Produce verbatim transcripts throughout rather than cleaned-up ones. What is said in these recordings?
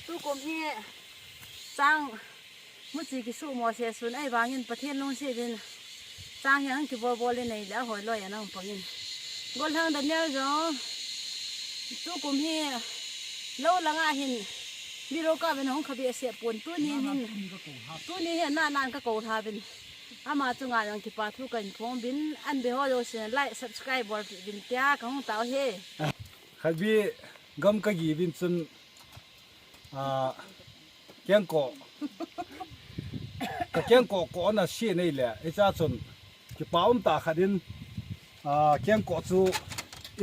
Tukum hi chang muchi kisumo se sun ahivangin Pathen lungset in chang hi ahung kibol bol in neile ahoi loi ana hung pang in. Gollhang Daniel jong tukum hi lou langa hin video kap in ahung kha behseh pon, tuni hin, tuni hin nanan ka kou lha uvin. Ama chunga jong kipa thu kahin phong uvin, an ve ho jouse like, subscribe bolpeh uvin tia kahung tao e. Khatvei gam kagei uvin chun, ah, kengkoh, ka kengkoh koh ana se neile, hichea chun kipa umtah khat in, ah, kengkoh chu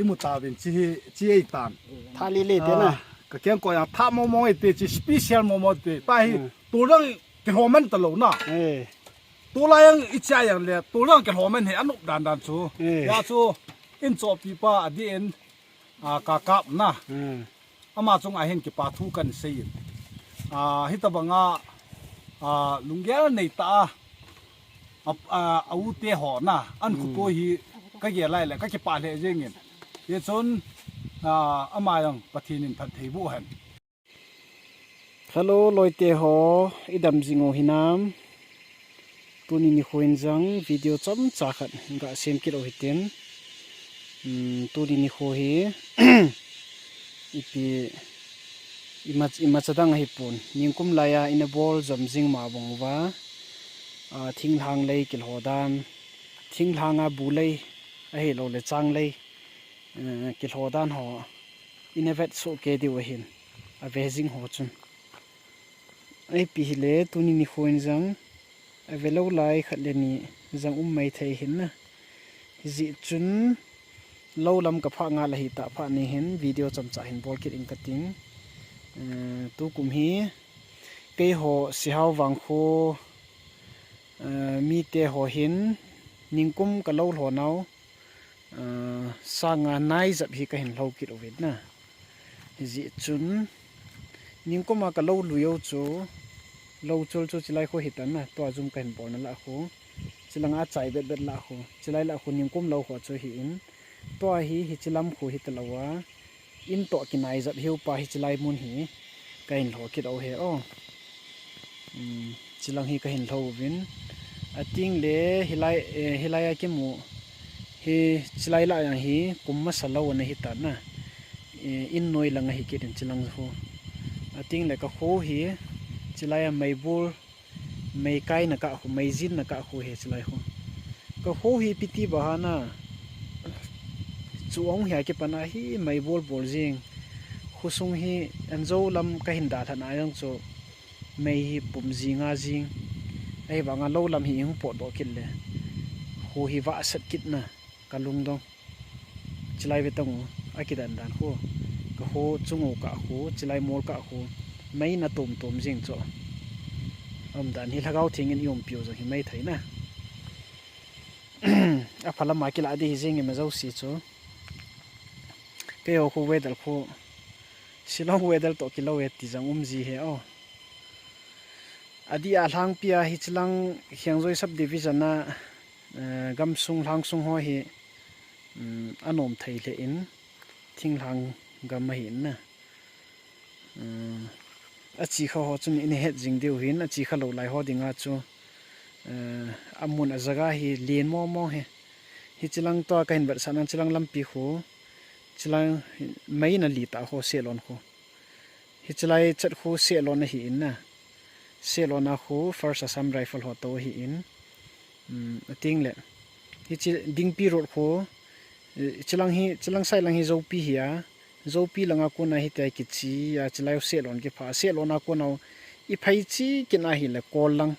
imu tauvin chi hi, chi eitan. Tha lele te na. Ah, ka kengkoh jong tha momo ite, chi special momo te. Tahi, hmm, tol jong kilhoman talou na. Eh. Tulai jong ichea jongle, tol jong kilhoman hi anop dandan chu. Eh. Hijeh chun, in chohpipa adin, ah, ka kap na. Hmm. Ama chunga hin kipa thu kahin sei in. Ah, hitobanga, ah, lunggel neitah a, a, a, a u te ho na, an, hmm, khuto hi kagel lai le, kakipah lheh jeng in. Hichun, ah, ama jong Pathen in phatthei boh hen. Hello, loite ho, idam jing u hinam? Tuni nikho in jong video chomcha khat gasem kit u hitin. Hmm, tuni nikho hi, ipi, ima, imacha dang ahipon. Nikum laiya ina bol jom jing ma bang uva, ah, thinglhang lei kilho dan, thinglhanga bu lei, ahilouleh chang lei, eh, kilho dan ho, ina vet soh kei diu ahin, ave jing ho chun. Ipi hile, tuni nikho in jong, ave lou lai khat le ni jong um mai thei hin na. Hijeh chun, lou lam kaphah ngal ahi tah phat ni hin, video chomcha hin bol kit ing kating. Eh, tukum hi, keiho Sihao Vangkho, eh, mite ho hin, nikum ka lou lhonau, ah, sanga nai jep hi kahin lhou kit uvin na. Hijeh chun, nikum a ka lou lui u chu, lou chul chu chilai khu hitan na, tua jum kahin bolna lah khu, chilanga achai bet bet lah khu, chilai lah khu nikum lou khu chu hi in, tua hi, hichi lam khu hita lou a, in toh kinai jep hiu pa hichi lai mun hi kahin lho kit u hi o. Um, chilang hi kahin lho uvin. Ating le hilai, eh, hilai a kimu. Hichi lai lah jong hi kum masa lou ana hitan na. Eh, in noi lang ahi kit in chilang khu. Ating le ka khu hi chilai a meibol, mei kaina kah khu, mei jinna kah khu hi chilai khu. Ka khu hi ipi ti ba hana. Chu ong hi a kipan a hi mei bol bol jing. Khosung hi anjo lam kahin dalha na jong chu mei hi pum jing a jing. Ahivanga lou lam hi hung potdoh kit le. Khu hi vahset kit na. Ka lungdong. Chilai ve tang u, akidan dan khu. Ka khu chung u kah khu, chilai mol kah khu. Mei na tum tum jing chu. Umdan hi Lhagao Theng in i umpiu jong hi mei thei na. Aphalam a kilah di hi jing i ma jouse chu. Keiho khu weather khu. Shillong weather toh kilou e ti jong um ji hi o. Adeh a lhangpi a hichilang Khengjoi subdivision a, eh, gamsung lhangsung ho hi, um, anom thei lheh in, thinglhang gam ahi in na. Um, achikha ho chun ina het jing diu hin, achikha lou lai ho dinga chu, eh, amun ajaga hi len momo hi. Hichilang tua kahin vetsahna chilang lampi khu, chilang mei na li ta khu, Sehlon khu. Hichilai chet khu Sehlon ahi in na. Sehlon a khu First Assam Rifle ho toh ahi in. Um, ating le. Hichi Dingpi Road khu, eh, chilang hi, chilang side lang hi Zopi hi a. Zopi langa kona hitia kichi a, chilai u Sehlon kipha. Sehlon a kona u i phei chi kit na hile Kol lang.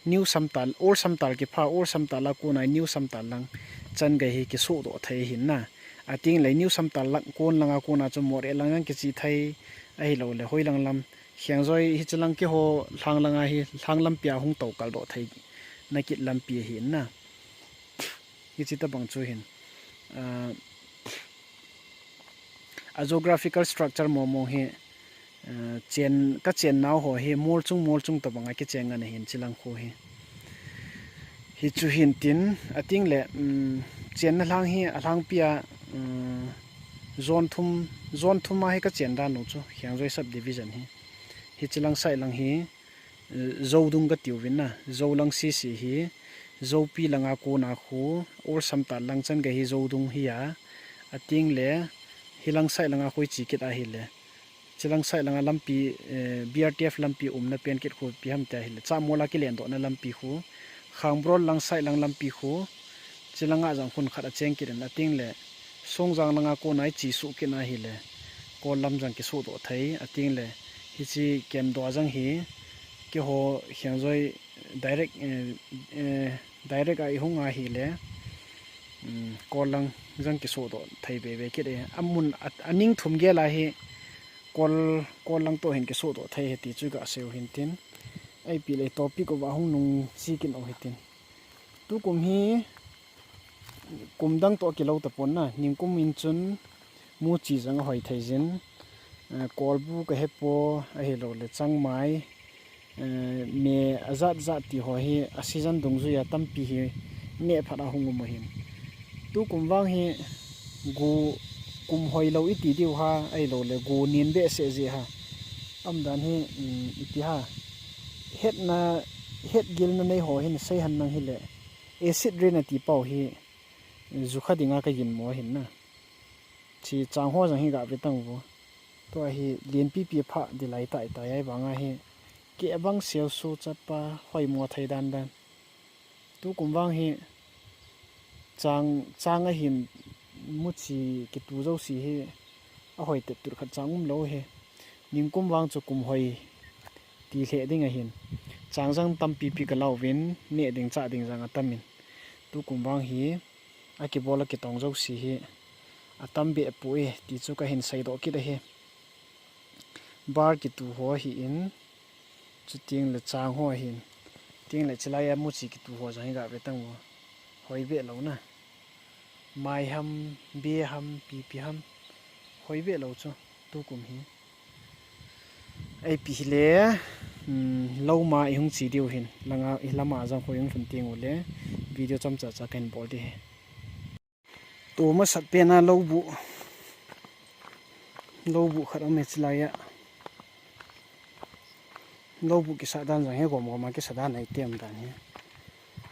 New Samtal, Old Samtal kipha, Old Samtal a kona New Samtal lang. Chan gai hi kisuhdoh thei hin na. Ating le New Samtal lang kon langa kona chu Moreh lang jong kichi thei, ahilouleh hoilang lam. Khengjoi hichilang keiho lhang langa hi, lhang lampi a hung tou kaldoh thei na kit lampi ahi in na. Hichi tabang chu hin. Ah, a geographical structure momo hi, eh, chen, ka chen nau ho hi, mol chung, mol chung tabang a kichen ngan ahin chilang khu hi. Hichu hin tin, ating le, um, chenna lhang hi, alhangpi a, um, zone thum, zone thum a hi ka chen dan u chu, Khengjoi subdivision hi. Hiche lang side lang hi, eh, Zoudung katiuvin na, Zoulang sisi hi, Zoupi langa kona khu, Old Samtal lang chan gei hi Zoudung hi a, ating le, hilang side langa khu ichi kit ahile. Chilang side langa lampi, eh, B R T F lampi umna pen kit khu ipi ham tia ahile. Chamol a kilendohna lampi khu, Khangbro lang side lang lampi khu, chilanga jang khun khat acheng kit in ating le, Songjang langa kona ichi suh kit na ahile, Kol lam jang kisuhdoh thei, ating le, hiche Kemdoh jang hi, keiho Khengjoi direct, eh, eh, direct a ihung ahile, um, Kol lang jang kisuhdoh thei veve kit e. Amun a, aning thum gel a hi Kol, Kol lang toh hin kisuhdoh thei ahi ti chu gasei u hintin. Ipi le topic uva hung nung chi kit u hitin. Tukum hi kum dang toh kilou tapon na, ningkum in chun muchi jang ahoi thei jin, eh, Kolbu kahepoi, ahilou le changmai, eh, me ajat jat ti ho hi a season dungjuia tampi hi neh phat a hung um u hin. Tukum vang hi gu kum hoilou iti diu ham, ahilou le gu nin behseh jeh ham. Aumdan hi, um, iti ham. Hetna, hetgilna nei ho hin sei hen lang hile. Acid rain ati pau hi, jukha dinga kaginmo ahin na. Chi chang ho jang hi gave tang vo. Tua hi lienpipi pha di lai tai tai ai vang ahi. Keh bang seusu chapa hoimo thei dan dan. Tukum vang hi chang, chang ahin muchi kitu jouse hi ahoi tep tut khat chang umlou hi. Ningkum vang chu kum hoi ti lheh ding ahin. Chang jang tampipi kalauvin, neh ding chah ding jang atamin. Tukum vang hi, akibol akitong jouse hi, atam behpoi, ti chu kahin seidoh kit ahi. Bar kitu ho ahin, chuteng le chang ho ahin, chuteng le chilai a muchi kitu ho jong hi gave tang vo. Hoi beh lou na. Mai ham, be ham, pipi ham. Hoi beh lou chu, tukum hi. Ipi hile, um, lou ma ihung che diu hin, langa, ilama jong khu ihung lhun teng ule, video chomcha cha kahin bol ding ahi. Tua masat pen a lou buh, lou buh khat aume chilai a. Lou buh kisah dan jong hi gom gom a kisah dan ahi tem dan hi.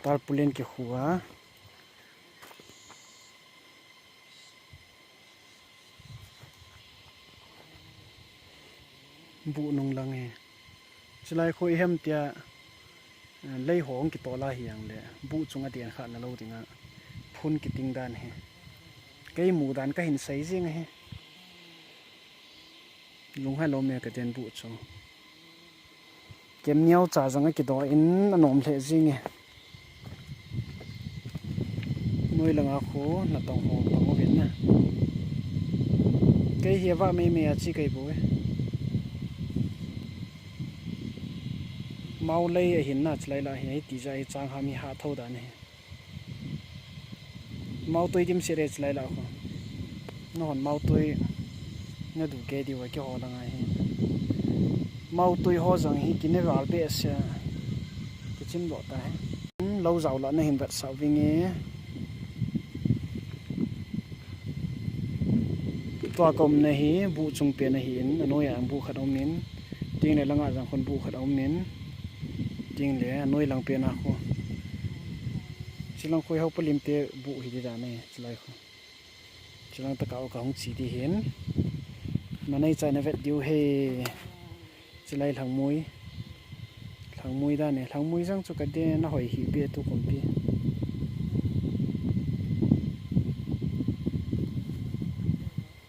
Tarpaulin kikhu a. Buh nung lang e. Chilai khu ihem tia, eh, lei ho hung kitol a hi jong le, buh chung a den kha na lou ding a, phun kiting dan hi. Kei mu dan kahin sei jing ahi. Lunghang lou me ka den buh chu. Kem niau cha jong akidoh in anom lheh jing e. Noi langa khu natong ho pang uvin na. Kei hi avah mei mei a chi kei bou e. Mao lei ahin na chilai lah hi, hiti jeh a hi changham hi hah tho dan ahi. Maotui dimset e chilai lah khu. Nahon maotui nadu kei diu a keiho langa hi. Maotui ho jong hi kine val behseh. Kichim doh tai. Lou jao lah nahin vetsah vinge. Tua ka umna hi buh chung pen ahin, anoi a buh khat aumin, chuteng le langa jong khun buh khat aumin, chuteng le anoi lang pen a khu. Chilang khu houpa lim te buh hi di dan e, chilai khu. Chilang tah a kahung che di hin. Nanei chai na vet diu ahi. Chilai lhangmui. Lhangmui dan e. Lhangmui jong chu ka den a hoi hi beh tukum pi.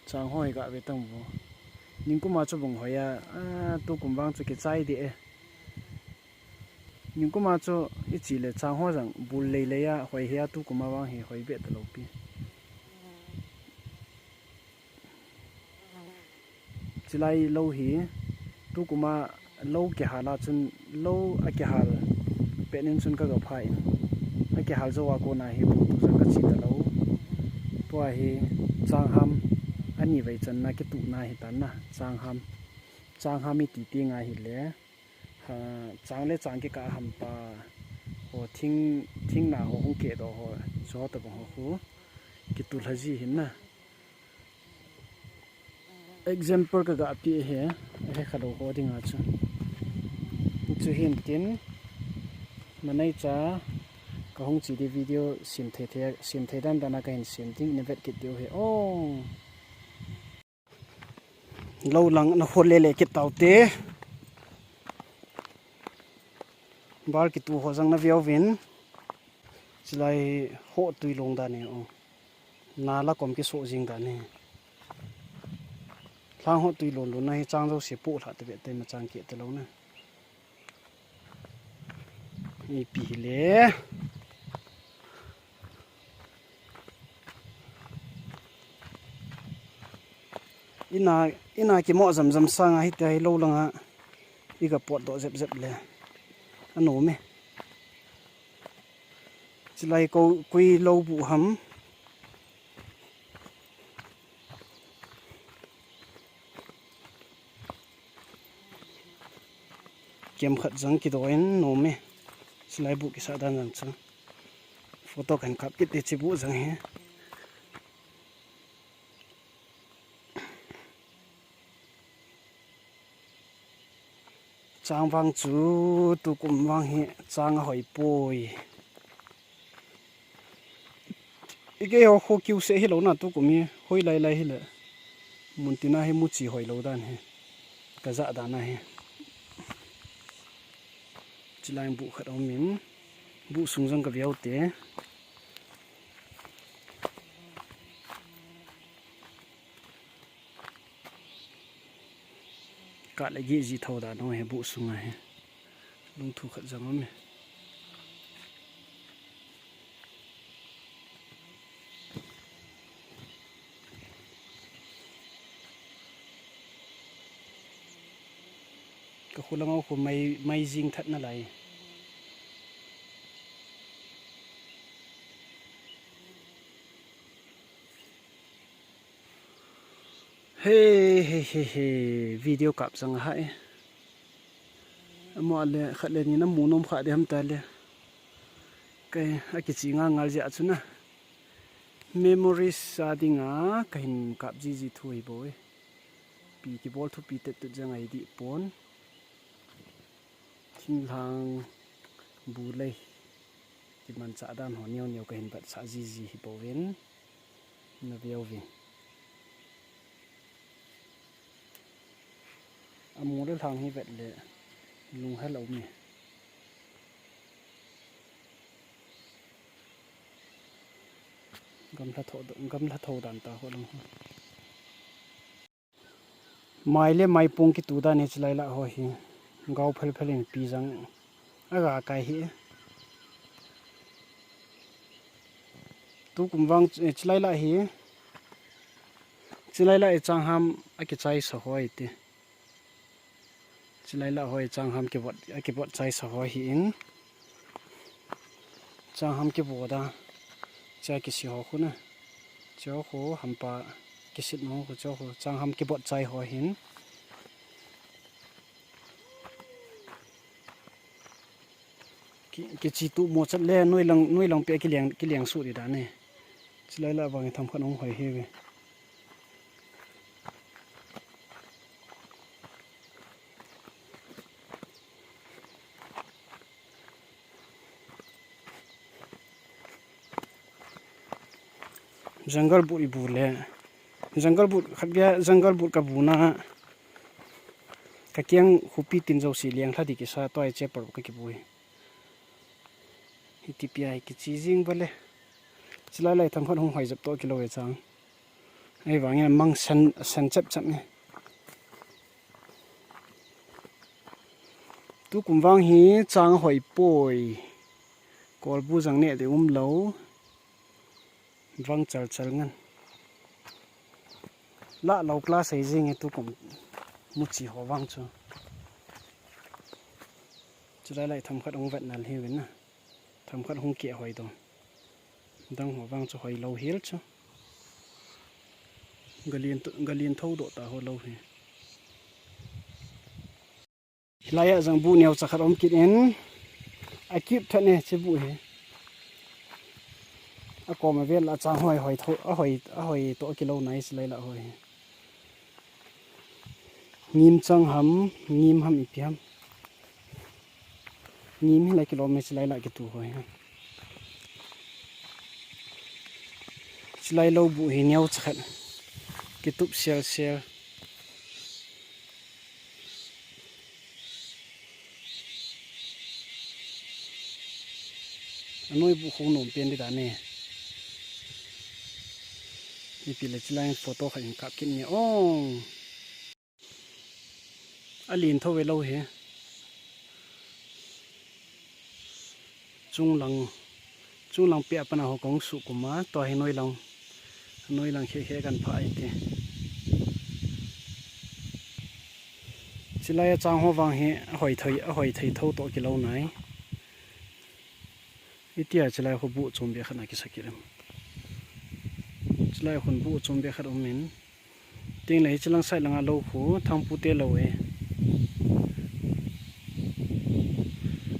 Chang hoi gave tang vo. Ningkum a chu bung hoi a, a, tukum vang chu kichai di e. Ningkum a chu ichi le chang ho jong bul lei lei a hoi hi a tukum a vang hi hoi beh talou pi. Chilai lou hi, tukum a lou kihal a chun, lou akihal pet in chun ka gapha in. Akihal jou a kona hi buh tu jong ka che talou. Tua hi changham, ani vei channa kituhna hi tan na, changham. Changham iti teng ahile, ha, chang le chang kikah a hampa, ho thing, thing na ho hung kehdoh ho, chu ho tabang ho khu, kitu lha ji hin na. Example ka ga pi he, he kha lo ho ding a chu. Chu hin tin, manai cha, ka hung chi di video sim thei thei, sim thei dan dan a ka hin sim ding, na vet kit diu he. Oh. Lo lang na hol le le kit tau te. Bal kitu ho jang na viau vin. Chilai ho tui long dan ni o. Na la kom ki so jing dan ni. Thlang ho tui long long na hi chang jo se pu hla te ve te ma chang ke te lo na. Ipi hi le. Ina, ina kimo jam jam sanga hiti hi lo langa. I ka pot doh jep jep le. Ano me. Chilai ko kui lo bu ham. Kem khat jang kidoh in nom e. Chilai bu kisa dan jang chu. Photo kan kap kit te chi bu jang he. Chang vang chu tukum vang hi chang a hoi poi. I kei ho kho kiu se hi lo na tukum hi hoi lai lai hi le. Mun tina hi mu chi hoi lo dan hi. Ka ja dan a hi. Chilai bu khat om in bu sung jong ka viau te. Ka le gi ji tho dan ho he bu sung a he. Lung thu khat jang om e. Ka khu lang o khu mai, mai jing that na lai. He, he, he, he, video kap jang a hai. Amo le, khat le ni na mu nom kha de ham ta le. Kai, a kichi nga ngal ja chu na. Memories a ding a, ka hin kap ji ji thu hi bo e. Pi kibol thupi tet tut jang a hi di pon. Thinglhang bu lei. Kiman cha dan ho neo neo ka hin bat sa ji ji hi bo vin. Na viau vin. A mu le lhang hi vet le. Lung hel a um e. Gamla tho, gamla tho dan ta ho lang ho. Mai le mai pung kitu dan e chilai la ho hi. Gau phel phel in pi jang. A ga kai hi. Tukum vang, eh, chilai la hi. Chilai la e chang ham a kichai sa hoi ti. Chilai la hoi chang ham kibot, a kibot chai sa hoi hi in. Chang ham kibot a. Cha kisi ho khu na. Cho khu hampa kisit mo khu cho khu chang ham kibot chai hoi hin. Ki, kichi tu mo chat le noi lang, noi lang pe kiliang, kiliang su di dan e. Chilai la vang tham khan ong hoi hi ve. Jungle boot i bu le. Jungle boot khat bia jungle boot ka bu na. Ka kiang hupi tin jo si liang thla di kisa toi che par ka kibu hi. Hiti pia hi kichi jing ba le. Chilai lai tham khat hung hoi jap to kilo e chang. Ei vang e mang sen, sen chep chep ni. Tukum vang hi chang hoi poi. Kolbu jang ne de um lo. Vang chal chal ngan. La lo class ei jing e tukum muchi ho vang chu. Chulai lai tham khat hung vet nal hi vin na. Tham khat hung ke hoi do. Dang ho vang chu hoi lo hel chu. Galin, galin tho do ta ho lo hi. Hilai a jang bu neo cha khat om kit in. A kip tha ne che bu hi. A kom a vel a chang hoi hoi tho, a hoi, a hoi to kilo nai silai la hoi hi. Ngim chang ham, ngim ham ipi ham. Ngim hi la kilom e, chilai la kitu ho hi. Chilai lou bu hi neo chakhat. Kitup sel sel. Anoi bu khong nom pen di da ne. Ipi le chilai photo khat in kap kit ni ong. A lin tho ve lou hi. Chunglang, chunglang pia pana ho kong su kuma, tua hi noilang, noilang khe khe kan pha ai ti. Chilai a chang ho vang hi, a hoi thei, a hoi thei tho to kilou nai. Itia chilai khu bu chom be khat na kisa kirim. Chilai khun bu chom be khat um in. Ting le hi chilang side langa lou khu thangpu te lou e.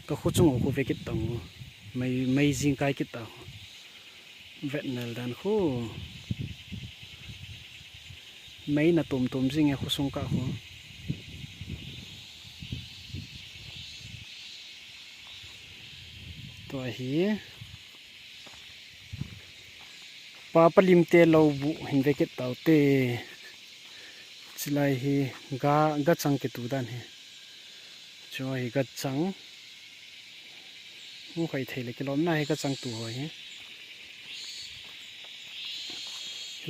Ka khu chung khu ve kit tang u. Mei, mei jing kai kit ta khu. Vet nal dan khu. Mei na tum tum jing e khu sung ka khu. Tua hi. Pa palim te lou bu hin ve kit tau te. Chilai hi ga, ga chang kitu dan hi. Chu hi ga chang. Mu khai thei le kilom na hi ga chang tu ho hi.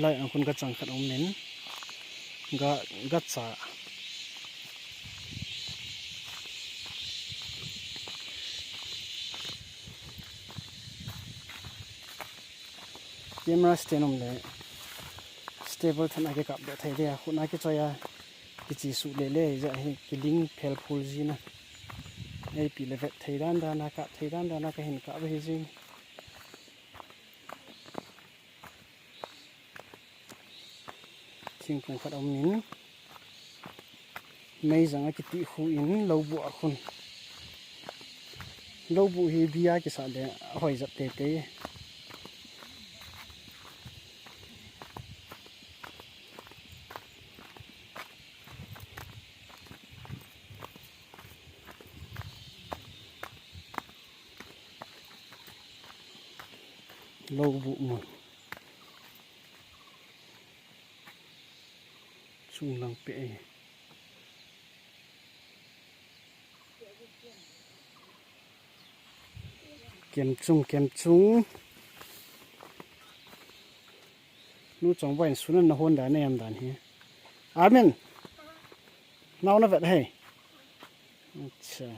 Lai ang khun ga chang khat um nen. Ga, ga cha. Camera stand um le stable than a kikap de thei de, khun a kichoi a, kichi su le le, ja hi kiling phel phul ji na. Ei pi le vet thei dan dan a, kap thei dan dan a, ka hin kap hi ji. Thingphung khat a um in, mei jang a kiti khu in, lou bu a khun. Lou bu hi bia kisa le, a hoi jat te te. Lou bu mu. Chung lang pe e. Kem chung, kem chung. Nu chong vain sunan na hon dan em dan hi. Amen. Nau na vet hai. Acha.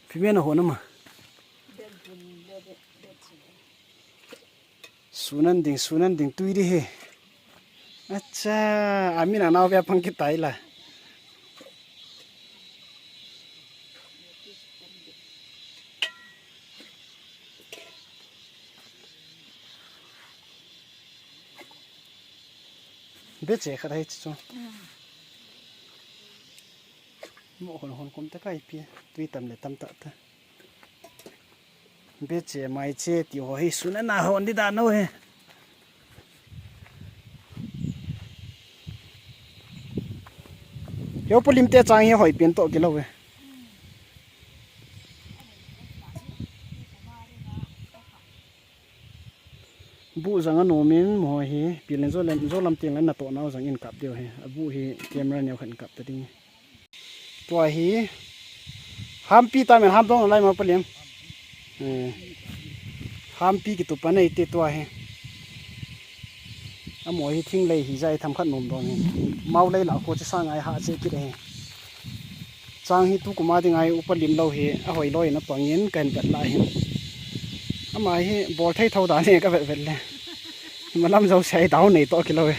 Phi me na hon ama. Sunan ding, sunan ding tui di hi. Acha, amin anau ve pang kitai la. Be che khat hai chu. Mo hon hon kum ta kai pi. Tui tam le tam ta ta. Be che mai che ti ho hi sunan na hon di da no he. Yo pulim te chang hi hoi pen to kilou he. Bu jang a nom in mo hi, pi len jo lam, jo lam ting len na to nau jang in kap deu hi. A bu hi camera neo khan kap ta ding. Tua hi, hampi ta men ham dong lai ma palim. Eh, hampi kitu pa nei te tua hi. A mo hi thing lei hi jai tham khat nom dong hi. Mau lei la ko chi sa ngai ha che kit he. Chang hi tu kuma ding ai upa lim lou hi a hoi loi na pangin kan vet lai hi. Ama hi bol thei tho da ne ka vet vet le. Malam jo sai dau nei to kilou e.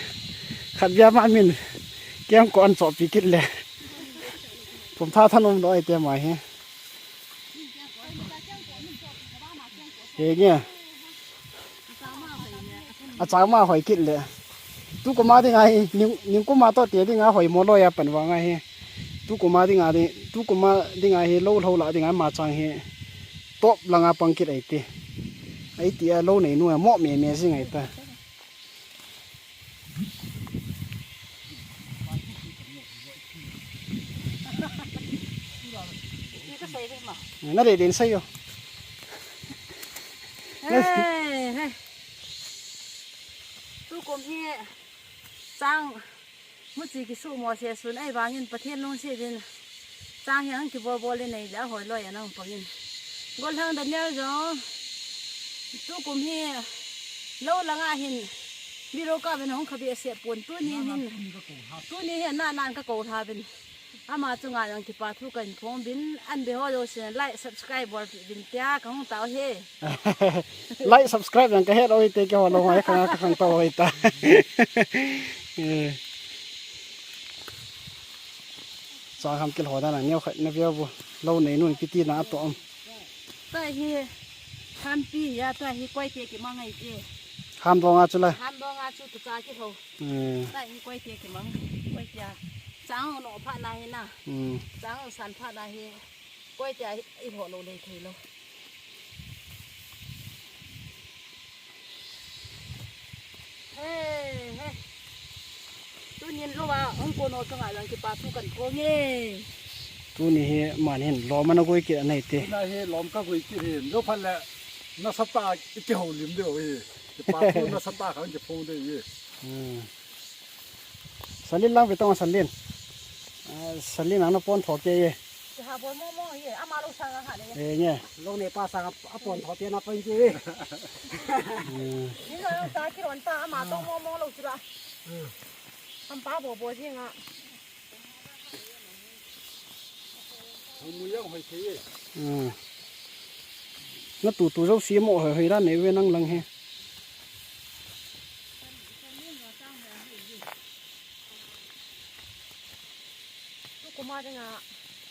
Khat bia ma min kiang ko an cho pi kit le. Pum tha than um doi te ma hi. He nge. A chang ma hoi kit le. Tu kuma ding ai, ning, ning kuma to te ding a hoi mo lo ya pan wa ngai he. Tu kuma ding a ding, tu kuma ding a he lo lo la ding a ma chang he. Top langa pang kit ai te. Ai ti a lo nei nu a mo me me jing ai ta. Na le den sai yo. Hey, hey. Tukum hi chang muchi kisu mo se sun ai vangin Pathen lungset in chang hi ang kibol bol in nei le hoi loi anang pangin. Golhang Daniel jong tukum hi lo langa hin video ka ben hong khabi se pon tuni hin. Tuni hin na nan ka ko tha ben. Ama chunga jong kipa thu kahin phong bin, an be ho jouse like, subscribe bol pi bin tia kahung tao he. Like, subscribe jong kahet oi te, keiho lou ho he khang a kakhang tao oi ta. Eh. Chang ham kil ho dan a neo khat na veu bu. Lou nei nun kiti na ato am. Tua hi thampi a, tua hi koite kimang ahi te. Ham dong a chu la. Ham dong a chu tu cha kilho. Hmm. Tua hi koite kimang, koite a. Chang no pha na hi na. Hmm. Chang san pha na hi. Koite a i lho lou le thei lou. He, he. Tunin lou a, hung kono ka ngai lang kipa thu kan phong e. Tuni hi man hin lom ana goi kit anei te. Na hi lom ka goi kit hin. Lou phat le nasatah a i kihoulim diu hi. Kipa thu nasatah a kan kiphong diu hi. Hmm. Salin lang ve tong Salin. Ah, Salin ang na pon tho ke ye. Kiha bol mo mo ye, ama lou sang a ha le. Eh, nge. Lou ne pa sang a pon tho te na pon ke ye. Hmm. Ni lou ta ki ron ta ama to mo mo lou sura. Hmm. Am pa bo bo jing a. Hong mu yang hoi thei e. Hmm. Na tu tu jouse mo hoi hoi la nei ve nang lang he. Tukum a dinga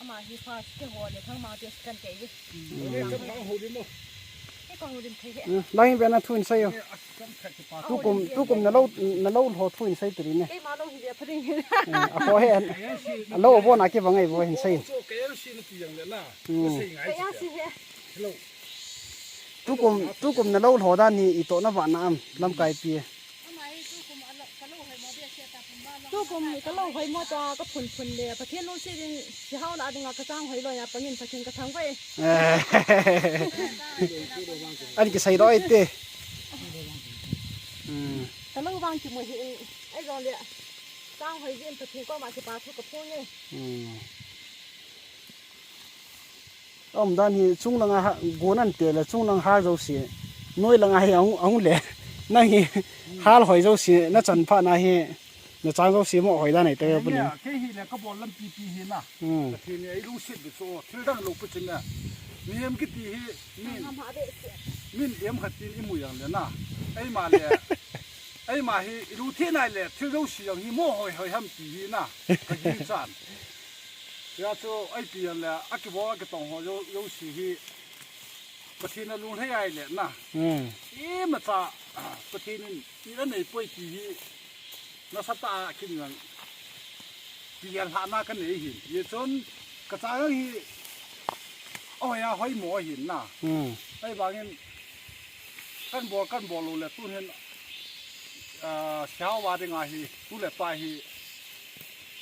ama hi first keiho le Thangmang te kan kei. Hmm. Kan houlim mo. Kei kan houlim thei he. Hmm. Lai ve na thu in sai yo. Tukum, tukum na lou, na lou lho thu in sai turi ne. Keima lou hi le pha ding. Eh, a ko he an. A lou bo na kivang ai bo hin sai. Chu K L C na ti yang le na. Hmm. Ka sei ngai. Ka yang si he. Hello. Tukum, tukum na lou lho dan hi i to na va na am lamkai pi. Ama hi tukum a lou, ka lou hoi mo be se ta pum ba lou. Tukum ka lou hoi mo ta ka phun phun le. Pathen lungset in si hao na dinga ka chang hoi lou ya pangin Pathen ka thang vai. Eh. An kisei lou ai te. Hmm. Ka lou vang kimu hi, ai jong le. Chang hoi jin Pathen koma kipa thu ka phong e. Hmm. Aum dan hi chung langa ha, gon an te le chung lang ha jouse. Noi langa hi ahung, ahung le. Nang hi hal hoi jouse, na chan pha na hi. Na chang jouse mo hoi dan ai te. Nge, puni. Kei hi le ka bol lampi pi hi na. Hmm. Pathen in ei lungset be chu, thil dang lou pu chin na. Mihem kiti hi, min, min em khat tin i mu yang le na. Eima le, eima hi i lu thi nai le, thil jouse jong hi mo hoi hoi ham ti hi na. Ka ging chan. Tia chu, ai pi yang le, a kibol, a kitong ho jo, jouse hi. Pathen a lunglhai ai le na. Hmm. Imacha, Pathen in, i la nei poi ti hi. Nasatah a kin jong. Ti hial hahna ka nei hin. Ye chun, ka chang hi, a hoi a hoi mo hin na. Hmm. Ai vangin, kan bol, kan bol lou le, tun hin, ah, siaho va dinga hi, tu le pa hi,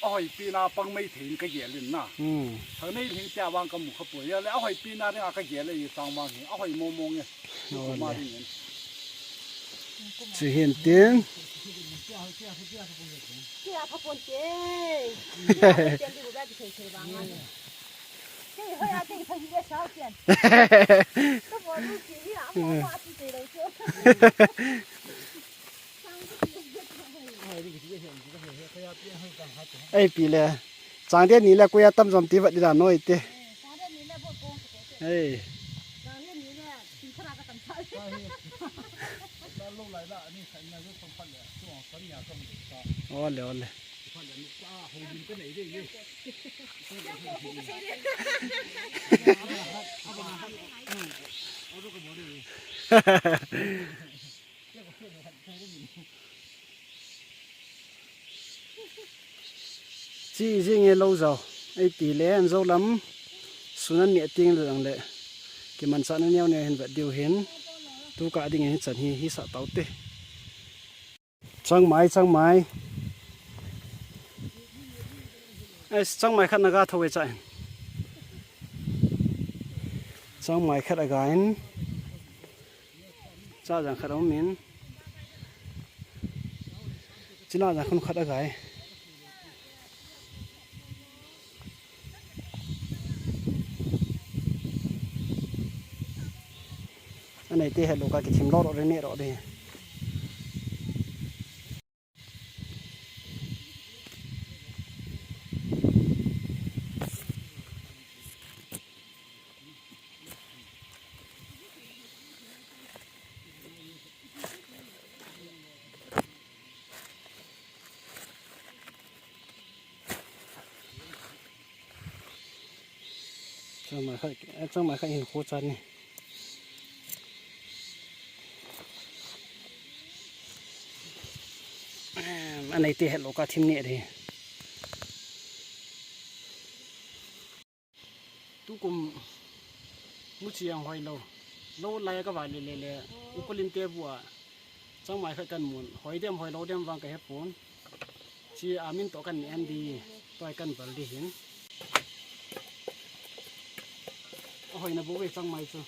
a hoipi na pang mai thei in ka gel in na. Hmm. Thang nei hing tia vang ka mu kha poi. Ya le a hoipi na dinga ka gel e chang vang hi. A hoi mo mo nge. Oh, ma le. Ding in. Chi hin tin. Tia pha pon te. Tia pha pon te di bu ba ki thei thei vang a. Kei hoi a kei pha hi le sao kian. Ka bol lu ki hi a mo mo a ti te lo chu. Ei pi le. Chang dia ni le kuya tam jom ti vat di da noi te. Ei. Ole, ole. Chi jing e lo jao. Ei ti le an jo lam. Sun an ni a ting le lang le. Kimanchahna neo neo hin vet diu hin. Tu ka ding hin chan hi, hi sa tau te. Changmai, changmai. Ai, changmai khat na ga tho e cha. Changmai khat a gai in, cha jang khat a um in, china jang khun khat a gai. Anei te het lo ka kithim lo ro re ne ro de. Changmai khat, changmai khat hin khu chan ni. Anei te het lo ka thim ne de. Tukum muchi ang hoi lo. Lo lai ka va le le le. Ukulin te bua. Changmai khat kan mun. Hoi dem hoi lo dem vang ka he pon. Chi amin to kan ni an di. Toi kan bal di hin. A hoi na bu ve changmai chu.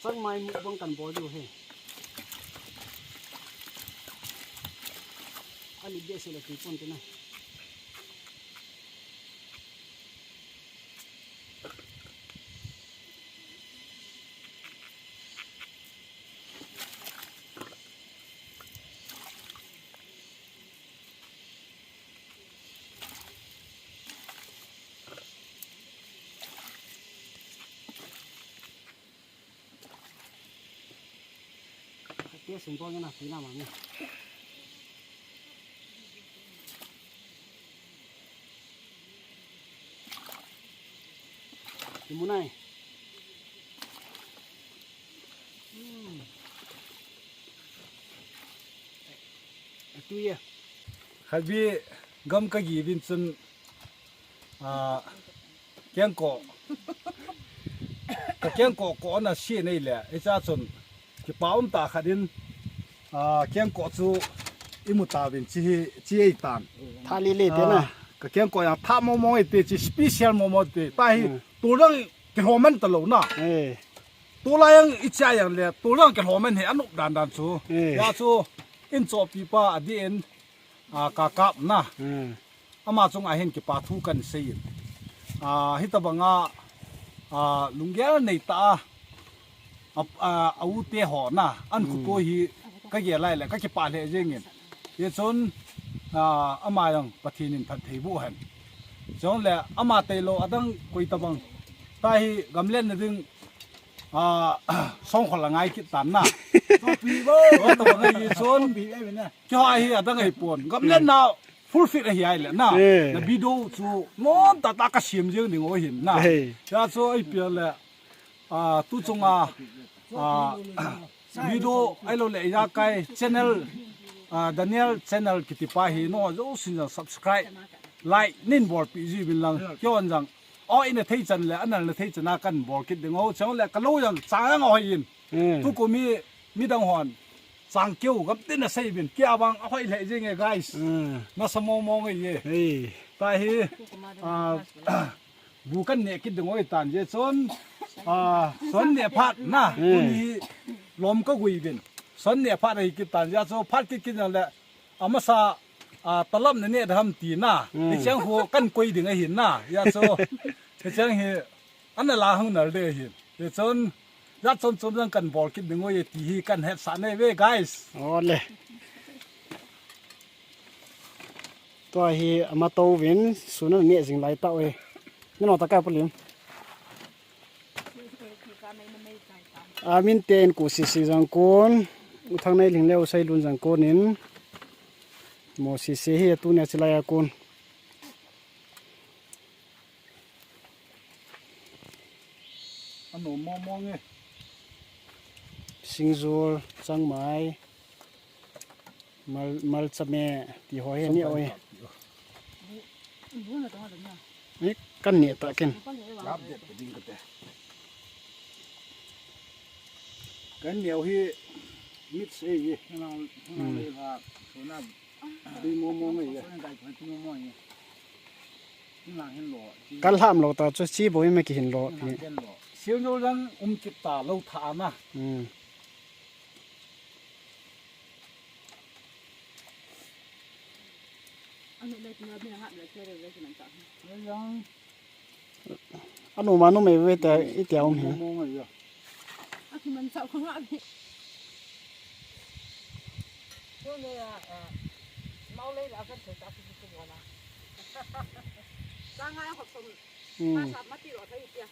Changmai mukbang kan bol diu he. Ali behseh le tui pon te na. Te sung ko na pi na ma ni. Ti mu nai. Hmm. Tu ye. Khatvei gam ka gi vin chun, ah, kengkoh. Ka kengkoh koh na si nei le, i cha chun kipa um ta khat in, ah, kengkoh chu i mu ta vin chi hi, chi ei tan. Tha le le te na. Ah, ka kengkoh yang tha mo mo ei te chi special mo mo te. Ta hi, hmm, tu lang kilhoman ta lo na. Eh. Tulai ang i cha yang le, tulang kilhoman he anup dan dan chu. Eh. Ya chu, in chopi pa a di in, a, ka kap na. Hmm. Ama chung a hin kipa thu kan sei in. A, hi ta banga, a, lunggel nei ta a, a, a, a u te ho na, an khu to hi, ka ge lai le, ka kipa le jeng in. Ye chun, a, ama yang Pathen in phat thei bu hen. Chong le, ama tei lo, adang koi ta bang. Ta hi, gamlen na ding, a, song khol la ngai kit tan na. Chopi bo. O, to ngai yi chon. Chopi ai na. Kyo ai hi adang ai pon. Gam len na full fit ahi ai le na. Eh. Na video chu non ta ta ka siam jeng ding o hin na. Eh. Ya chu ai pia le, a, tu chunga, a, video ai lo le ya kai channel, a, Daniel channel kiti pa hi no jo sin jang subscribe, like nin bol pi ji bin lang. Kyo an jang. O, i na thei chan le, a nal na thei chan a kan bol kit ding o, chang le, ka lo yang, chang ang a hoi in. Hmm. Tu ko mi, mi dang hon, chang keu, gam tin na sei bin, kia bang, a hoi le jing e, guys. Hmm. Na sa mo mo nge ye. Hey. Ta hi, a, bu kan ne kit ding o i tan je, chon, a, son ne phat na, hmm, kun hi, lom ka gui bin. Son ne phat na hi kit tan je, so phat kit kit na le, Amasa, a, talap na ne dam ti na. Hmm. Hicheng hu kan koi ding ahin na. Ya so. Hicheng hi, ana la hung nal de hin. Hichun, ya chom chom jang kan bol kit ding o ye ti hi kan het sa nei ve, guys. Ole. Tua hi ama to vin, suna ne jing lai ta e. Nino ta ka pulim. A, min te in ku sisi jang kun, u thang nei ling leu sai lun jang kun in, mo sisi hi tu ne chilai a kun. Ano mo mo nge. Singjol, changmai. Mal, mal chame ti ho he ni oi. Ni kan ni ta ken. Kan ni hi Mit sei ye. Nang, nang le ha, so na. Bi mo mo ngai ye. So na dai ko mo mo ye. Nang hin lo. Kal ham lo ta chu chi bo me ki hin lo pi. Nang hin lo. Siu no lang um kit ta lo tha na. Hmm. Anu le tu na bi ha le che le le ki man ta. Yang. Anu ma nu me ve ta i tia um hi. Mo mo ya. A ki man sa ko nga bi. Ko ne ya. Mau le la ka che ta ki ko la. Sa nga ya ko som. Hmm. Sa ma ti lo ta i tia.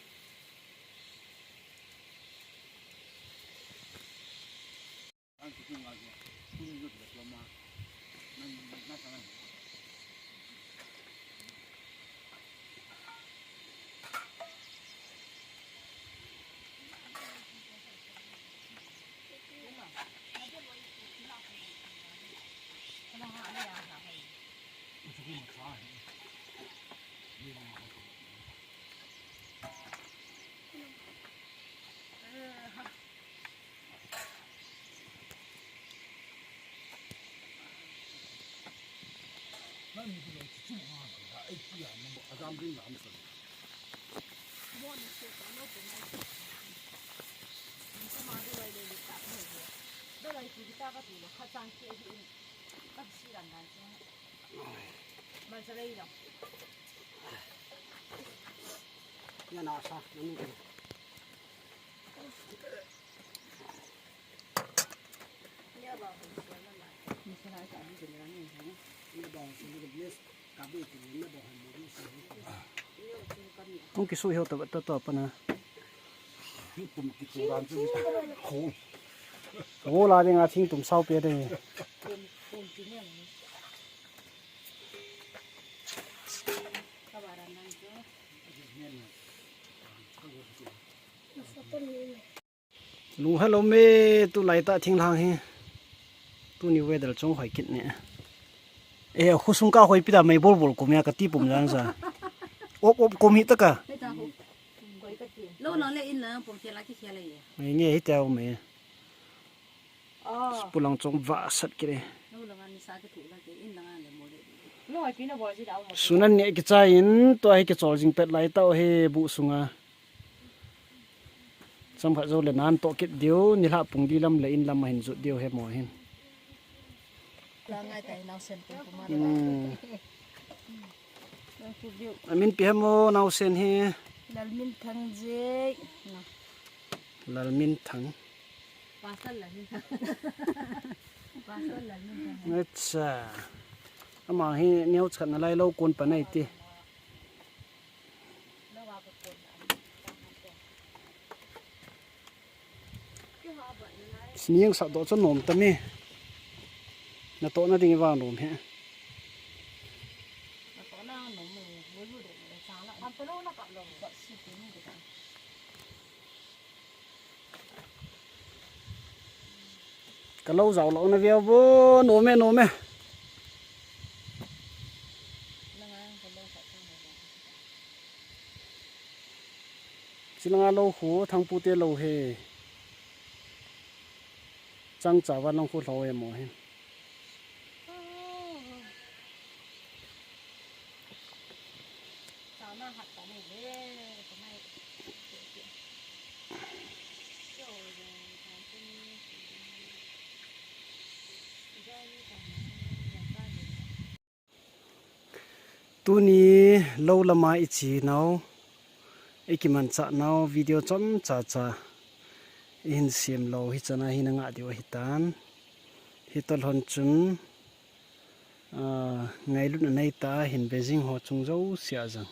Yan asa, nanu. Hung kisu hiu ta, ta, ta, pa na. Wo la ding a thing tum sao pe de. Lung hello me, tulai tah thinglhang hi. Tuni weather chung hoi kit ne. E, khosung ka hoi pi ta mei bol bol kum ya ka ti pum jang sa. Op op kum hi ta ka. Lo lang le in lang pum ke la ki khia le ye. Mei nge hi ta me. Pulang chung va sat ki le. Lo lang an ni sa ki tu la ke in lang an le mo le. Lo ai pi na bo ji da mo. Sunan ne ki cha in to hi ki chol jing pet lai ta he bu sunga. Chomkhat jou le nan toh kit diu, nilhah pung di lam le in lam a hin jot diu he mo hin. La ngai tai, naosen pung pung ma. Hmm. Nang kit diu. Amin ipi ham o naosen hi? Lalminthang Jay. Na. Lalminthang. Pasal Lalminthang. Pasal Lalminthang. Acha. Ama hi neocha khat nalai lou kon pa nai ti. Siniang sa doh chu nom ta mi. Na toh na ding vang nom he. Ka lou jao lou na viau vo, nom e, nom e. Chilanga lou khu, Thangpu te lou he. Chang cha van lang khu lou e mo he. Tuni lou lama i che nau, i kimanchah nau video chomcha cha i hin sem lou hi chan a hi na ngah diu ahi tan. Hi toh lhon chun, ah, ngailutna nei ta hin ve jing ho chung jouse a jong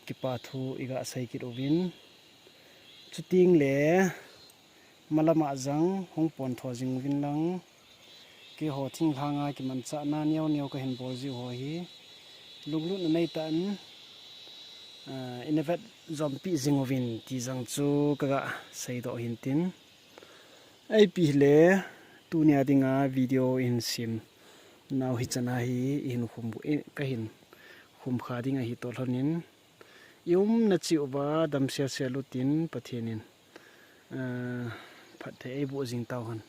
kipa thu i ga sei kit uvin. Chuteng le, malam a jong hung pon tho jing uvin lang. Keiho thinglhang a kimanchahna neo neo ka hin bol jiu ho hi. Lunglutna nei tah in, ah, i na vet jom pi jing uvin ti jong chu ka ga sei doh hin tin. Ipi hile, tuni a ding a video i hin sem nau hi chan a hi i hin khum, i, ka hin khum kha ding ahi toh lhon in. I umna cheh uva dam sel sel utin Pathen in, ah, phatthei ei boh jing tau hen.